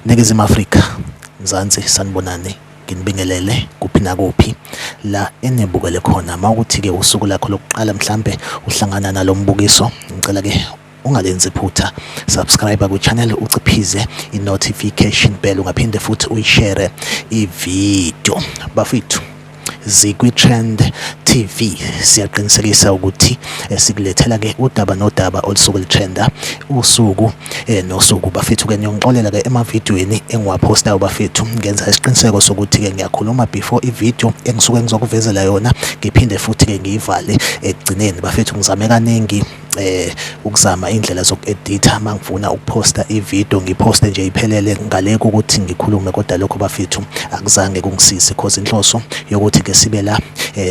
Ningizimu Afrika, Mzansi, sanibonani, nginibingelele kuphi nakuphi la enibukele khona. Uma ukuthi-ke usuku lakho lokuqala mhlampe uhlangana nalo mbukiso, ngicela-ke ungalenzi iphutha, subscribe kwi-channel, uciphize i-notification bell, ungaphinde futhi uyishare i-video. Bafethu, zikwi-Trend TV, siyaqinisekisa ukuthi sikulethela ke udaba nodaba olusuke lutrenda usuku nosuku. Bafethu ke, niyongixolela ke emavidiyweni engiwaphostayo bafethu, ngenza isiqiniseko sokuthi ke ngiyakhuluma before ivideo engisuke ngizokuvezela yona, ngiphinde futhi ke ngiyivale ekugcineni. Bafethu, ngizame kaningi ukuzama indlela zoku-editha mangifuna ukuphosta ivideo, ngiphoste nje iphelele ngale kokuthi ngikhulume, kodwa lokho bafethu akuzange kungisize, cause inhloso yokuthi ke sibe la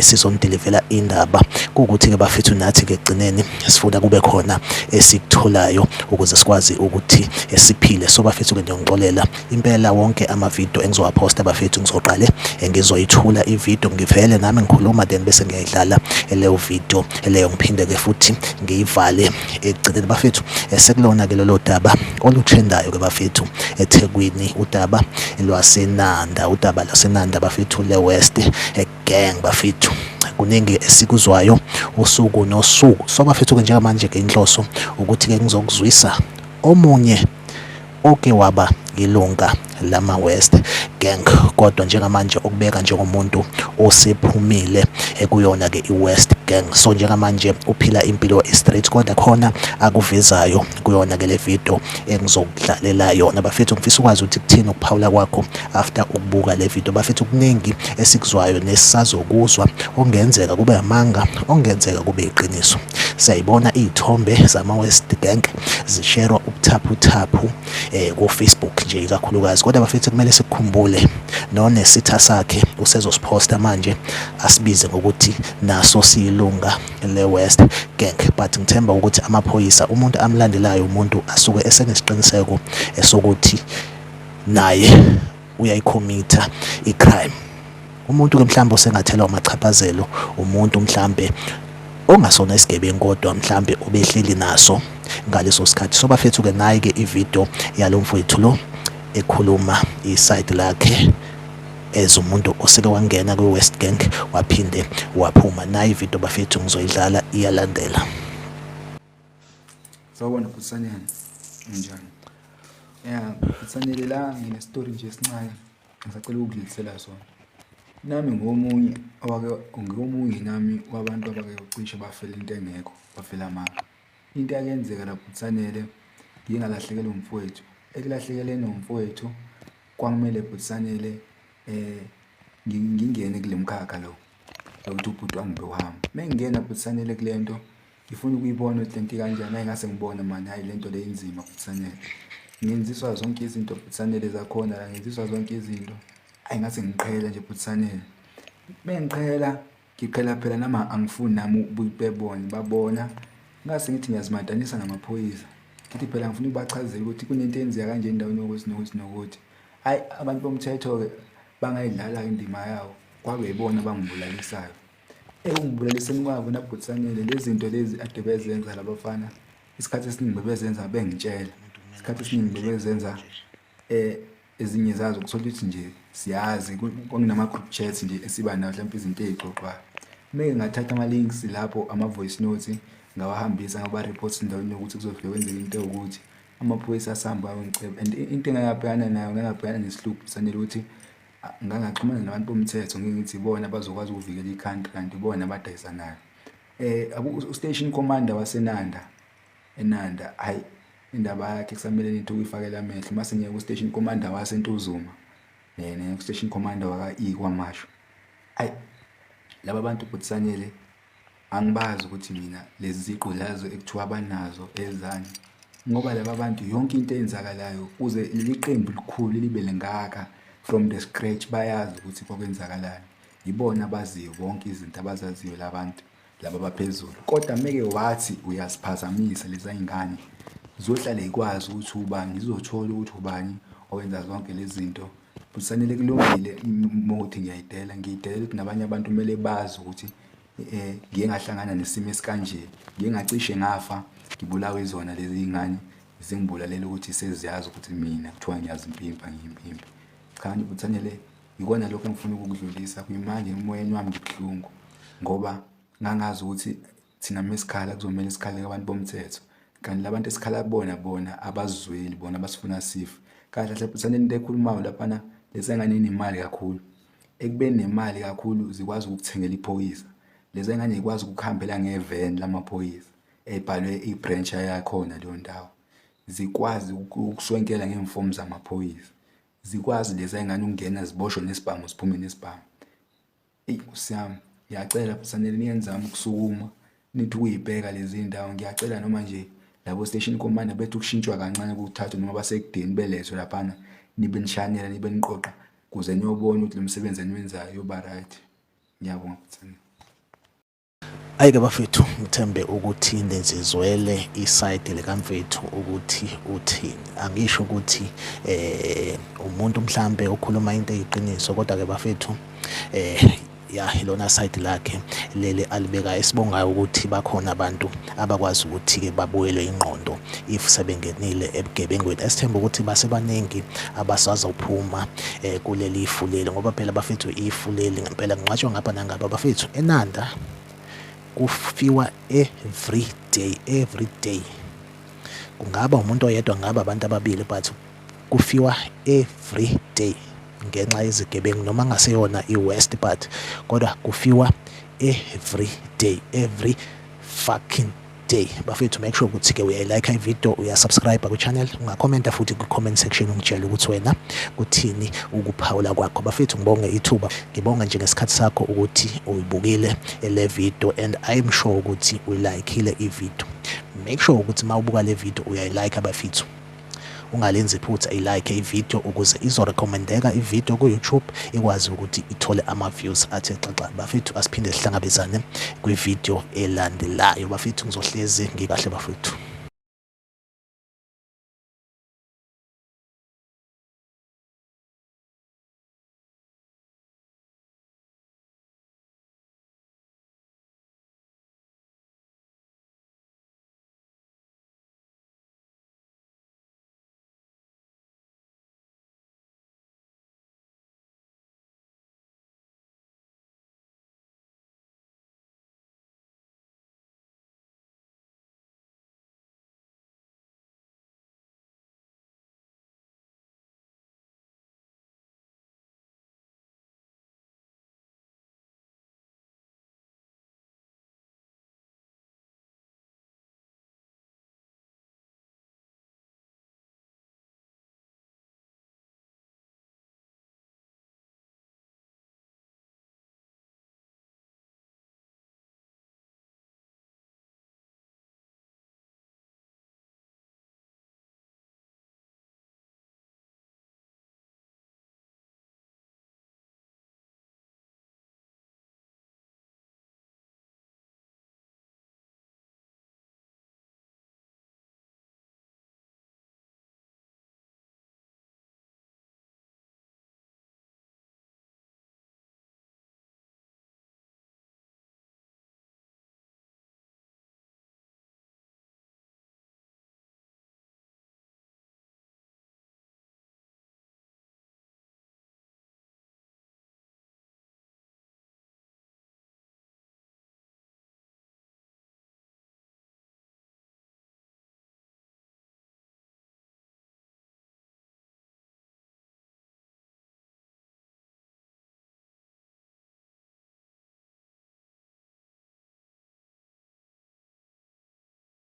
sizonidilivela indaba kuwukuthi ke bafethu nathi ke ekugcineni sifuna kube khona esikutholayo ukuze sikwazi ukuthi siphile. So bafethu ke, ngiyongixolela impela, wonke amavidiyo engizowaphosta bafethu ngizoqale ngizoyithula ividiyo, ngivele nami ngikhuluma, then bese ngiyayidlala leyo video leyo, ngiphinde-ke futhi ngiyivale ekugcineni. Bafethu, sekulona-ke lolo daba olutrendayo-ke bafethu eThekwini, udaba lwaseNanda, udaba lwaseNanda bafethu, le-West Gang. Bafethu, kuningi esikuzwayo usuku nosuku. So bafethu-ke, njengamanje-ke inhloso ukuthi-ke ngizokuzwisa omunye oke waba ilunga lama-West Gang, kodwa njengamanje ukubeka njengomuntu osephumile kuyona-ke i-West Gang. So njengamanje uphila impilo e-straight, kodwa khona akuvezayo kuyona-ke le video engizokudlalela yona. Bafethu, ngifisa ukwazi ukuthi kuthini ukuphawula kwakho after ukubuka le video. Bafethu, kuningi esikuzwayo nesisazokuzwa, okungenzeka kube amanga, okungenzeka kube iqiniso. Siyayibona iy'thombe zama-West Gang zisherwa ubuthaphuthaphu ku-Facebook nje ikakhulukazi, kodwa bafethu kumele sikukhumbule nonesitha sakhe usezosiphosta manje asibize ngokuthi naso siyilunga le-West Gang. But ngithemba ukuthi amaphoyisa, umuntu amlandelayo umuntu asuke esenesiqiniseko esokuthi naye uyayikhomitha i-crime. Umuntu-ke mhlawumbe osengathelwa amachaphazelo, umuntu mhlambe ongasona isigebengu, kodwa mhlambe obehleli naso ngaleso sikhathi. So bafethu-ke, nayi-ke ividiyo yalo mfowethu lo ekhuluma i-side lakhe as umuntu oseke wangena kwi-West Gang waphinde waphuma. Nayi ividiyo bafethu, ngizoyidlala iyalandela. Sawubona Bhutsanele, unjani? Ya, Bhutsanele, la ngine-story nje esincane ngisacela ukukudlulisela sona. Nami ngomunye owake, ngomunye nami wabantu abake cishe bafela into engekho, bafela amanga. Into eyakenzeka la Bhutsanele, ngike ngalahlekelwa umfowethu. Ekulahlekelweni umfowethu kwakumele Bhutsanele ngingene kule mkhakha lo lokuthi ubhuti wami bewuhamba. Uma ngingena Bhutsanele kule nto, ngifuna ukuyibona ukuthi lento ikanjani, hhayi ngase ngibona mani, hhayi lento le inzima Bhutsanele. Ngenziswa zonke izinto Bhutsanele zakhona la, ngenziswa zonke izinto. Hhayi ngase ngiqhela nje Bhutsanele. Uma ngiqhela, ngiqhela phela nami angifuni nami ukuthi bebone, babona. Ngase ngithi ngiyazimatanisa namaphoyisa. Ngithi phela ngifuna ukubachazela ukuthi kunento eyenzeka kanje endaweni yokuthi nokuthi nokuthi. Hhayi abantu bomthetho-ke bangayidlala-ke indima yawo, kwabe yibona abangibulalisayo. Ekungibulaliseni kwabo naBhutsanele, lezi zinto lezi ade bezenza labafana, isikhathi esiningi bebezenza bengitshela, isikhathi esiningi bebezenza ezinye zazo kuthola ukuthi nje siyazi kwakunama-group chat nje esiba nawo, hlampe izinto ey'xoxwayo. Meke ngathatha ama-links lapho, ama-voice notes, ngawahambisa ngaba-report endaweni yokuthi kuzofike kwenzeke into ewukuthi, amaphoyisa asahamba ayongiceba. And into engake ngabhekana nayo, ngake ngabhekana nesihluku Bhutsanele, ukuthi ngangaxhumana nabantu bomthetho ngike ngithi ibona abazokwazi ukuvikela i-country, kanti ibona abadayisanayo. U-station commander waseNanda, eNanda, hhayi indaba yakhe kusamele nithi ukuyifakela amehlo. Mase ngiya ku-station commander waseNtuzuma, ku-station commander waka-E KwaMashu. Hhayi laba bantu Bhutsanele angibazi ukuthi mina lezi ziqu lezo ekuthiwa banazo ezani, ngoba laba bantu yonke into eyenzakalayo kuze leli qembu likhulu libe lingaka from the scratch, bayazi ukuthi kwakwenzakalani. Yibona abaziyo bonke izinto abazaziyo la bantu laba abaphezulu. Kodwa meke wathi uyaziphazamisa leza y'ngane, ziyohlale y'kwazi ukuthi ubani, zizothola ukuthi ubani owenza zonke lezi zinto. Bhutsanele, kulungile uma kuwukuthi ngiyayidela, ngiyidelela ukuthi nabanye abantu kumele bazi ukuthi ngike ngahlangana nesimo esikanje, ngike ngacishe ngafa ngibulawa izona lezi y'ngane. Zingibulalela ukuthi seziyazi ukuthi mina kuthiwa ngiyazimpimpa ngiyimpimpi. Cha ngibuthanele ikona lokho engifuna ukukudlulisa kuyimanje emoyeni wami ngibuhlungu ngoba ngangazi ukuthi thina mesikhala kuzomele sikhale abantu bomthetho kanti labantu esikhala kubona bona abazizweli bona basifuna sife. Kahle kahle buthanele into ekhulumayo laphana lezi ngane inemali kakhulu. Ekubeni nemali kakhulu zikwazi ukukuthengela iphoyisa. Lezi ngane zikwazi ukukuhambela ngeveni lamaphoyisa ebhalwe i-branch yakhona leyo ndawo. Zikwazi ukuswenkela ngey'mfomu zamaphoyisa. Zikwazi lezi ngane ukungena ziboshwe nesibhamu ziphume nesibhamu. Eyi Nkosi yami, ngiyacela Sanele nike nizame ukusukuma nithi ukuyibheka lezi ndawo. Ngiyacela noma nje labo station commander bethi ukushintshwa kancane kuthathwe noma basekudeni belethwe laphana nibe nishanela nibe niqoqa kuze niyobona ukuthi lo msebenzi eniwenzayo uyoba right. Ngiyabonga Sanele. Ayike bafethu, ngithembe ukuthi nizizwele isayidi likamfethu ukuthi uthini. Angisho ukuthi umuntu mhlambe okhuluma into eyiqiniso, kodwa ke bafethu ya ilona side lakhe leli alibeka, esibongayo ukuthi bakhona abantu abakwazi ukuthi-ke babuyelwe ingqondo if sebengenile ebugebengwini. Esithemba ukuthi basebaningi abasazophuma kuleli ifu leli, ngoba phela bafethu ifu leli ngempela kungcwatshwa ngapha nangapha bafethu. eNanda kufiwa every day, every day. Kungaba umuntu oyedwa, kungaba abantu ababili, but kufiwa every day ngenxa yezigebengu, noma ngaseyona i-West, but kodwa kufiwa every day, every fucking day bafethu. Make sure ukuthi-ke uyayilike i-video, uyasubscribe kwi-channel, ungakhomenta futhi kwi-comment section ungitshele ukuthi wena kuthini ukuphawula kwakho bafethu. Ngibonge ithuba, ngibonge nje ngesikhathi sakho ukuthi uyibukile le video, and I'm sure ukuthi uyilikile i-video. Make sure ukuthi uma ubuka le video uyayilike bafethu, ungalenzi iphutha, i-like i-video ukuze izorekhomendeka i-video ku-YouTube, ikwazi ukuthi ithole ama-views athe xaxa bafethu. Asiphinde sihlangabezane kwi-video elandelayo bafethu. Ngizohlezi ngikahle bafethu.